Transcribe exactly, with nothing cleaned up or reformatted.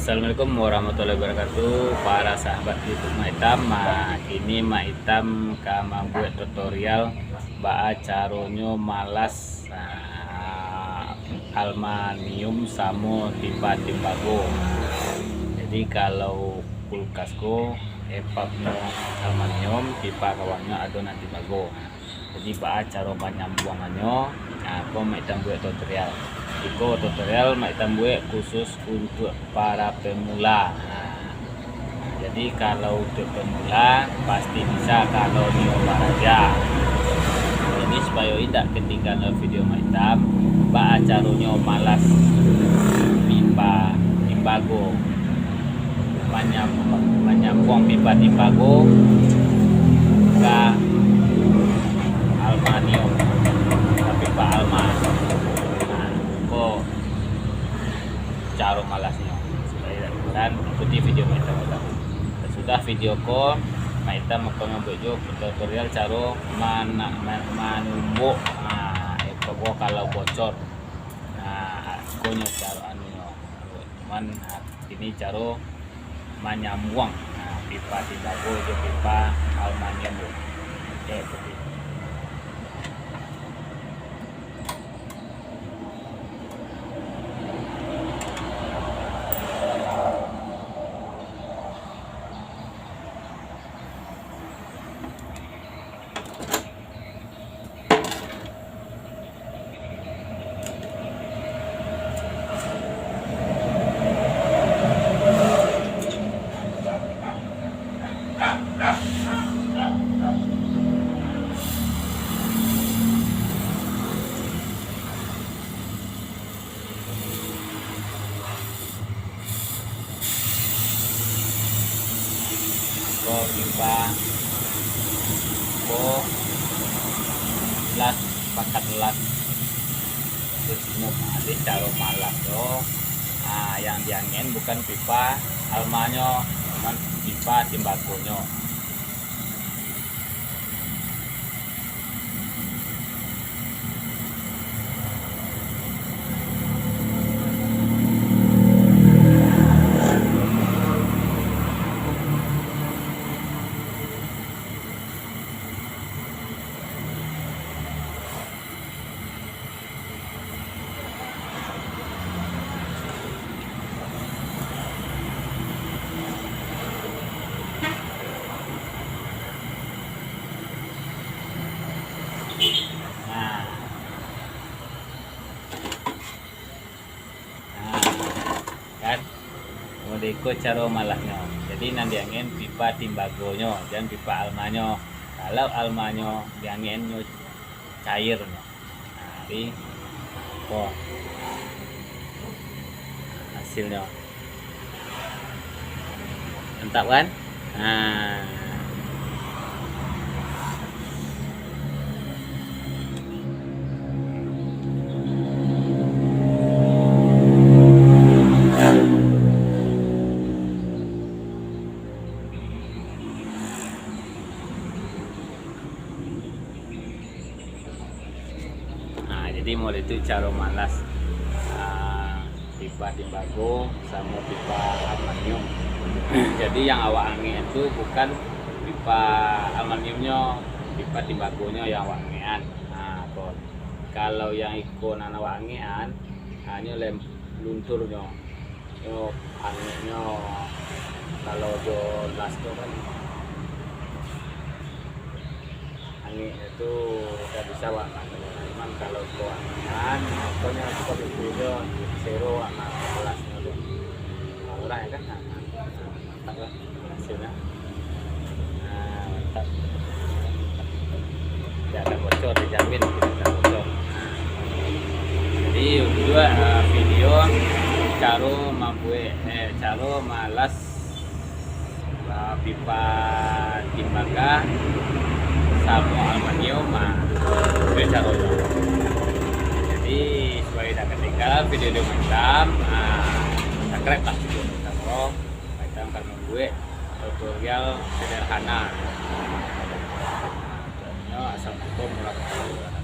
Assalamualaikum warahmatullahi wabarakatuh, para sahabat YouTube Mak Itam. Ah, kini Mak Itam ka mambuek tutorial baa caronyo malas, ah, aluminium samo pipa timbago. Jadi, kalau kulkas ko, eh, pipaknyo aluminium, pipa kawannyo ado nan timbago. Jadi, baa caro manyambuangannyo, nah, ko Mak Itam buek tutorial. Iko tutorial Mak Itam buek khusus untuak para pemula. Nah, jadi, kalau untuak pemula, pasti bisa kalau nio baraja. Jadi, supayo indak katinggalan video Mak Itam, baa caronyo malas pipa timbago. Manyam-, manyambuang pipa timbago ka aluminium, ka pipa alma. Nah, ko caro malasnyo. Supayo indak katinggalan, ikuti video Mak Itam. Sasudah video ko, Mak Itam akan mambuek juo tutorial caro mana-, ma-, manumbuak, nah, iko kalau bocor. Nah, iko nyo caro anunyo. Cuman, nah, ini caro manyambuang, nah, pipa timbago jo pipa aluminium tu. Oke, seperti itu. Ko pipa, ko las, pakat las. Terus ino, nah, jadi caro malas tu, ah, yang diangin bukan pipa almanyo, cuman pipa timbagonyo. Nah. Nah, kan? Model iko caro malasnyo. Jadi, nan diangin pipa timbagonyo, jan pipa almanyo. Kalau almanyo diangin, nyo cairnyo. Nah, jadi, ko hasilnyo. Mantap, kan? Nah. Nah, jadi model itu caro malas, ah, pipa timbago samo pipa aluminium. Jadi, yang awak angek tu bukan pipa aluminiumnyo, pipa timbagonyo yang awak angekan. Nah, ko. Kalau yang iko nan awak angekan, hanyo lem-, lunturnyo. Nyo angeknyo, kalau jo las tu kan, angeknyo tu ka bisa wak mano. Cuman kalau ko angekan, pokoknyo seperti itu jo, sero wak mano lasnyo tu. Nah, murah ya kan? Nah, nah, nah, mantap lah. Hasilnyo. Nah, mantap. Tidak akan bocor, dijamin tidak akan bocor. Jadi, itu juo, eh, video caro mambuek, eh, caro malas, eh, pipa timbago samo aluminium, ah, itu caronyo. Jadi, supayo tidak katinggalan video-video Mak Itam, ah, subscribe lah video Mak Itam, bro. Mak Itam akan mambuek tutorial sederhana. Nah, assalamualaikum warahmatullahi wabarakatuh.